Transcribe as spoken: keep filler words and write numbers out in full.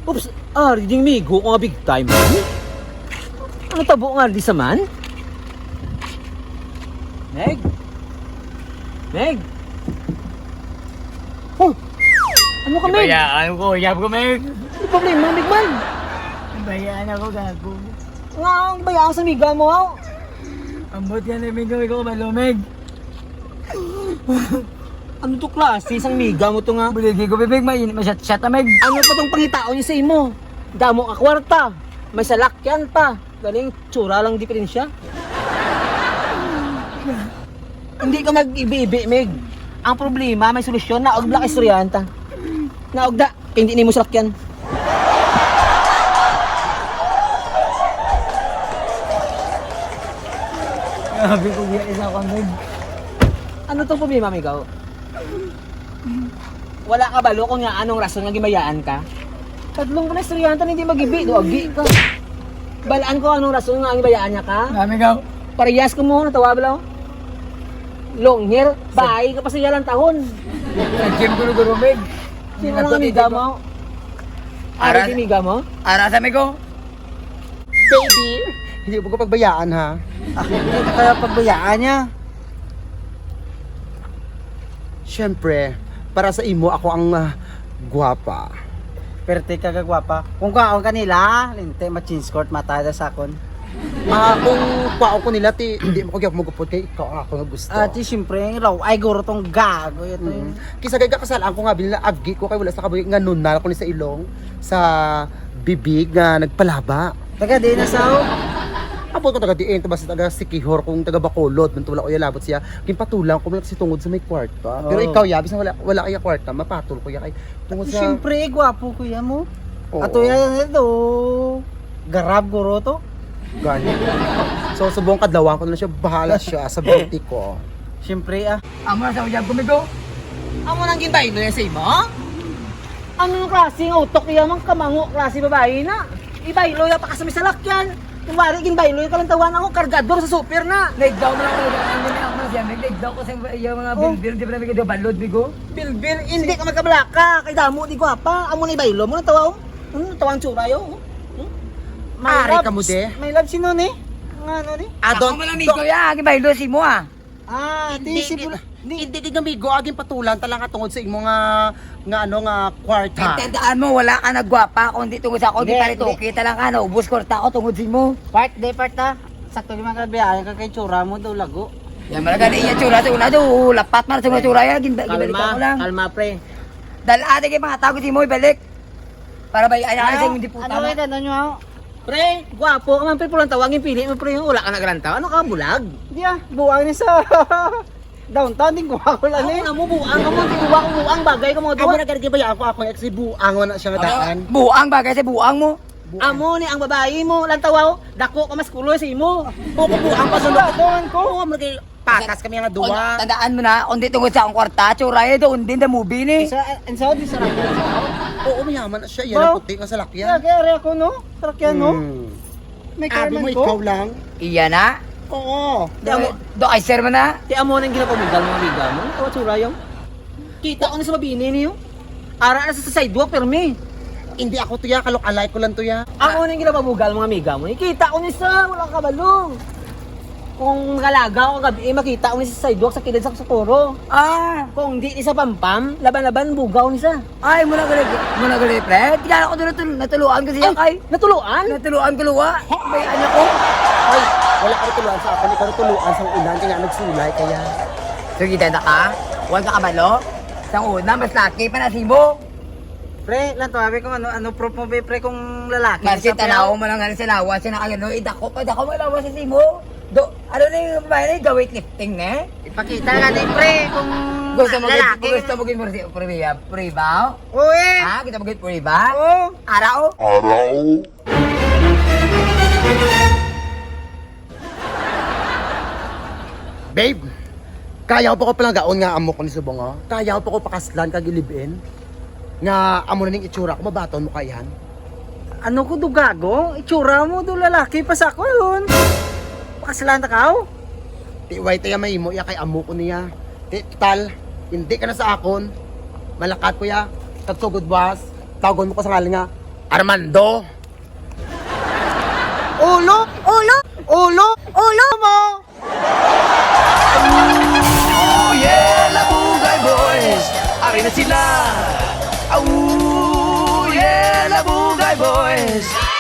Oops, ari ding migo ko nga big time. Ano tabo nga di sa man? Meg? Meg? Oh! Ano ka, Meg? Bayaan ko, yab ko, Meg. Ano problema, Meg man? Bayaan ako, gago. Nga, ang bayaan sa miga mo, ha? Ambot ka na, Meg, ikaw, balo, Meg. Ano to klase? Isang miga mo to nga. Buligi ko, bibig, mainit, masyat-syat, ah, Meg. Ano pa tong pangitaon niya sa imo? Damo ka kwarta. May salakyan pa. Galing, tsura lang diferensya. Hindi ka mag-ibi-ibi, Meg. Ang problema, may solusyon. Naog lang istoryahan ta. Naog da, kay hindi nimo salakyan. Grabe ko, biya isa ko, Meg. Ano tong problema, Migaw? Wala ka balo kung nga anong rason nga gibayaan ka? Tatlong pala istoryahan ta, hindi magibi, do agi ka. Balaan ko anong rason nga gibayaan niya ka? Nami ka. Parehas ko mo, natawa balo. Long hair, bay ka pa sa iyalang tahon. Sa gym ko nagurumig. Sino ang amiga mo? Ara, Ara si amiga mo? Ara sa amigo. Baby, hindi mo ko pagbayaan, ha? Ako, hindi ko kaya pagbayaan niya. Siyempre, para sa imo, ako ang, ah, gwapa. Perte ka, ka gwapa. Kung kaon ka nila, linte, ma-change court, matay na sa akon. Ah, kung kwaon ko nila, ti, hindi mo ko gyapon magupod kay ikaw ang ako nga gusto. Ah, ti, siyempre, ang raw, ay, guro tong gago, ito Mm. yun. Kisa kay kakasalaan ko nga, binila agi ko kay wala sa kabuhi nga nunal ko ni sa ilong, sa bibig nga nagpalaba. Taga di na sa Ambot ko taga diin, to basta taga Siquijor, kung taga Bacolod, man to wala ko iya labot siya. Ginpatulang ko man si tungod sa may kwarta. Pero Oo. ikaw, ya, bisan wala, wala kaya kwarta, mapatol ko ya kay tungod sa Siyempre, eh, gwapo ko ya mo. Oo. Ato yan, ito. Garab ko ro to. Gani. So, subong kadlawan ko na siya, bahala siya sa beauty ko. Siyempre, ah. Amo na sa uyab ko, migo. Amo nang ginbaylo yan sa imo? Ano yung klase nga utok iya, mang kamango klase babae na? Ibaylo ya pa ka sa may salakyan. Kung wari, ginbaylo ya ka lang tawanan ko, kargador sa super na. Naigdaw mo lang ako, ang ganda ako siya, naigdaw ko sa iya mga Oh. bilbil, di ba namin kayo balod, migo? Bilbil, hindi ka magkabalaka, kay damo di gwapa. Amo na ibaylo mo, natawa, oh. Hmm, natawa ang tsura, yo, oh. Hmm? My Ari loves, ka mo, de. My love, sino ni? Nga, ano ni? Adon, Ako man lang, do- migo, ya, ang ibaylo si mo, ah. Ah, Hindi, di si di- Bul-, di- hindi, di gamigo, aging patulan ta lang nga tungod sa imo nga, nga ano, nga kwarta. Tandaan mo, wala ka nagwapa, kundi tungod sa ako, di Hindi, pare, hindi. Tukita lang ka, naubos kwarta ko tungod sa imo. Part, di part, ah. Sakto di man ka biyahe ka kay tsura mo daw lago. Yan, man gani iya tsura sa una, do, lapat man sa una tsura, yan, gin-, Kalma, gibalikan ko lang. Kalma, pre. Dal-a, di kay mga tao, gusto mo ibalik. Para ba, ay, ay, Ano? sa hindi po Ano tama. Ay, ganun nyo? Pre, gwapo ka man, pre, pulang tawagin, pili mo, pre, wala ka nagrantaw. Ano ka, bulag? Di ah, buang ni sa downtown, di gwapo lang Ako eh. Amo, buang ka mo, di buang, buang, bagay ka mo, Amo duwa. Na gani ba ako, ako, ex, si buang, wala siya nga Ano? Daan. Buang bagay sa buang mo. Buang. Amo ni ang babae mo, lang tawaw, dako ka mas kuloy sa imo. O, kung buang pa sa Sigurado man ko. Oo, magay-, Patas kami nga duwa. Tandaan mo na, kung di tungod sa akong kwarta, tsura eh, doon din the movie ni. Sa, and sa, di sa ramen, sa? Oo, mayaman na siya. Yan ang Wow. Puti nga salakyan. Kaya, kaya, kaya ako, no? Salakyan, no? Hmm. May Abi karman mo, ko? Ikaw lang? Iya na? Oo. Di amo, do ay, sir, mo na? Di amo nang ginapabugal, mga amiga mo. Ano ka, tsura yung? Kita ko na sa mabini niyo. Ara na sa sidewalk, permi. Hindi ako to ya, kalok-alay ko lang to ya. Amo nang ginapabugal, mga amiga mo. Kita ko ni sa, wala ka balong. Kung nagalaga ako kagabi, eh, makita ko ni sa sidewalk sa kilid sa Socorro. Ah. Kung di ni sa Pampam, laban-laban, bugaw ni sa. Ay, muna gali, muna gali, pre. Di ka ako doon natul-, natuluan ko siya, Ay, kay. Natuluan? Natuluan ko, luwa. May anak ko. Ay, wala ka natuluan sa ako. Ikaw natuluan sa ulan, kaya nagsulay, kaya. So, kita na ka? Wala ka kabalo? Sa una, mas laki pa na si mo. Pre, lang to, abi kung ano, ano proof mo, be, pre, kung lalaki Kasi siya, pre, tanaw oh. Mo lang nga sa lawas, siya nakagano, idako pa, dako mo lawas sa simo. Do, ano na yung babae na yung gawit lifting, ne? Ipakita nga ni, pre, kung Gusto mo gid, lalaki. Gusto mo gid mo si Priya, Priya ba? Oo, eh. Ha? Gusto mo gid Priya ba? Oo. Ara, oh. Ara, oh. Babe, kaya ko pa ko palanggaon nga amo ko ni subong, oh. Kaya ko pa ko pakaslan kag ilibin. Nga amo na ning itsura ko, mabaton mo kayan. Ano ko do gago? Itsura mo do lalaki pa sa ako yun. Pakaslan ta ka, oh. Ti, way tayo mahimo iya kay amo ko niya. Ti, total, hindi ka na sa akon. Malakat ko ya. Katsugod buwas, tawgon mo ko sa ngalan nga Armando. Ulo, ulo, ulo, ulo mo. Oh yeah, Labugay Boys! Ari na sila! Oh yeah, Labugay Boys!